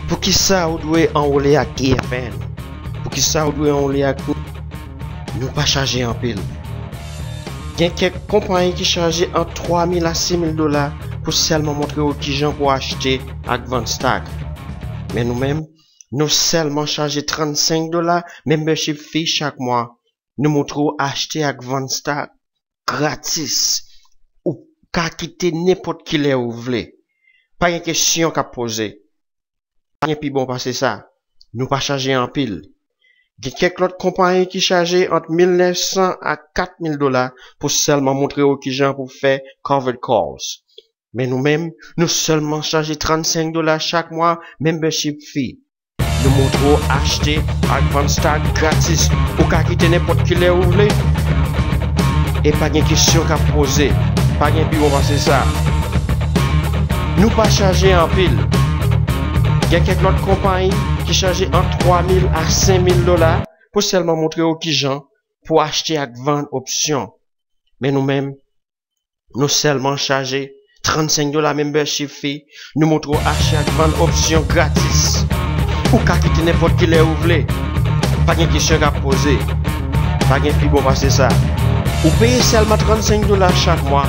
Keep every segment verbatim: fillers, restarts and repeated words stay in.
Poukisa ou dwe anwole ak E F N? Poukisa ou dwe anwole ak nou? Nou pa chaje anpil. Gen kèk konpayi ki chaje ant twa mil a sis mil dola pou sèlman montre w kijan pou achte ak vann stock. Men nou menm, nou sèlman chaje trannsenk dola membership fee chak mwa. Nou montre w achte ak vann stock gratis. Ou ka kite nenpòt ki lè ou vle. Pa gen kesyon k ap poze. Pa gen pi bon pase sa. Nou pa chaje anpil. Gen kèk lòt konpayi ki chaje ant mil nèf san a kat mil dola pou sèlman montre w kijan pou fè covered calls. Men nou menm, nou sèlman chaje trannsenk dola chak mwa membership fee. Nou montre w achte ak vann stock gratis. Ou ka kite nenpòt ki lè ou vle. E pa gen kesyon k ap poze. Pa gen pi bon pase sa. Nou pa chaje anpil. Gen kèk lòt konpayi ki chaje ant twa mil a senk mil dola pou sèlman montre w kijan pou achte ak vann opsyon. Men nou menm, nou sèlman chaje trannsenk dola membership fee. Nou montre w achte ak vann opsyon gratis. Ou ka kite nenpòt ki lè ou vle. Pa gen kesyon k ap poze. Pa gen pi bon pase sa. Ou peye sèlman trannsenk dola chak mwa.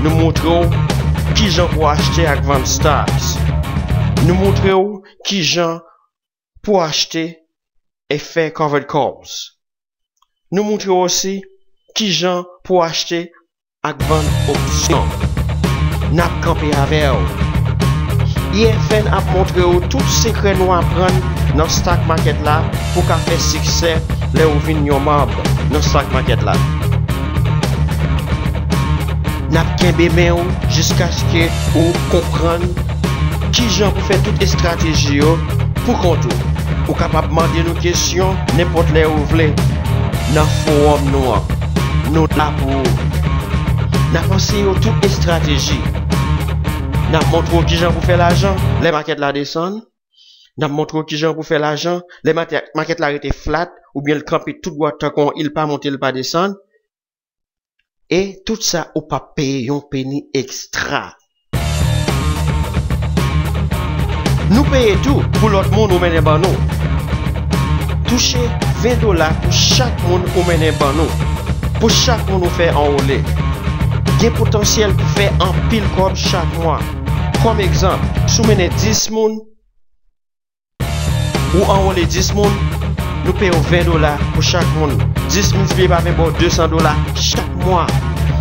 Nou montre w kijan pou achte ak vann stocks. Nou montre w kijan pou achte e fè covered calls. Nou montre w osi kijan pou achte ak vann opsyon. N ap kanpe avè w. E F N ap montre w tout sekrè nou aprann nan stock market la pou w ka fè siksè lè w vin yon manm nan stock market la. N ap kenbe men w jiskaske ou konprann kijan pou fè tout estrateji yo pou kont ou. Ou kapab mande nou kesyon nenpòt lè ou vle nan fowòm nou an. Nou la pou ou. N ap anseye w tout estrateji. N ap montre w kijan pou fè lajan lè makèt la desann. N ap montre w kijan pou fè lajan lè makèt la rete flat oubyen l kanpe tout dwat tankou yon il, pa monte, l pa desann. E tout sa, ou p ap peye yon peni ekstra. Nou peye tou pou lòt moun ou mennen ban nou. Touche ven dola pou chak moun ou mennen ban nou. Pou chak moun ou fè anwole. Gen potansyèl pou fè anpil kòb chak mwa. Kòm egzanp, si w mennen dis moun, ou anwole dis moun, nou peye w ven dola pou chak moun. Dis miltipliye pa ven ba w de san dola chak mwa.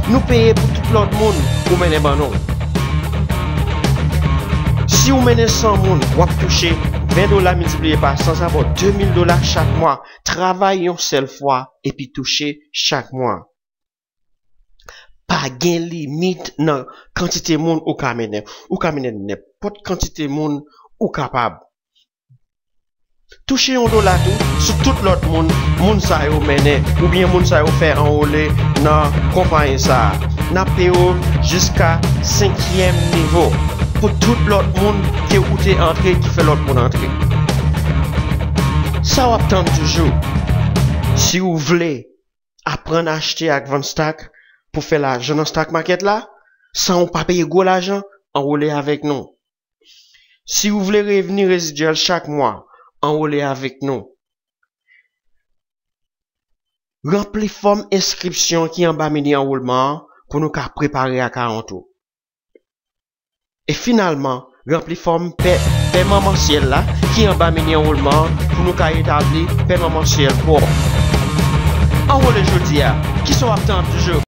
Nou peye pou tout lòt moun ou mennen ban nou. Si w mennen san moun, w ap touche ven dola miltipliye pa san, sa ba w de mil dola chak mwa. Travay yon sèl fwa epi touche chak mwa. Pa gen limit nan kantite moun ou ka mennen. Ou ka mennen nenpòt kantite moun ou kapab. Touche yon dola tou sou tout lòt moun, moun sa yo mennen, oubyen moun sa yo fè anwole nan konpayi sa a. N ap peye w jiska senkyèm nivo pou tout lòt moun ke ou te antre ki fè lòt moun antre. Sa w ap tann toujou? Si w vle aprann achte ak vann stock pou fè lajan nan stock market la, san w pa peye gwo lajan, anwole avèk nou. Si w vle revni rezidyèl chak mwa, anwole avèk nou. Ranpli fòm enskripsyon ki anba meni anwolman an pou nou ka prepare akawont ou. E finalman, ranpli fòm pè, pèman mansyèl la ki anba meni anwolman an pou nou ka etabli pèman mansyèl pa w. Anwole jodi a, kisa w ap tann toujou?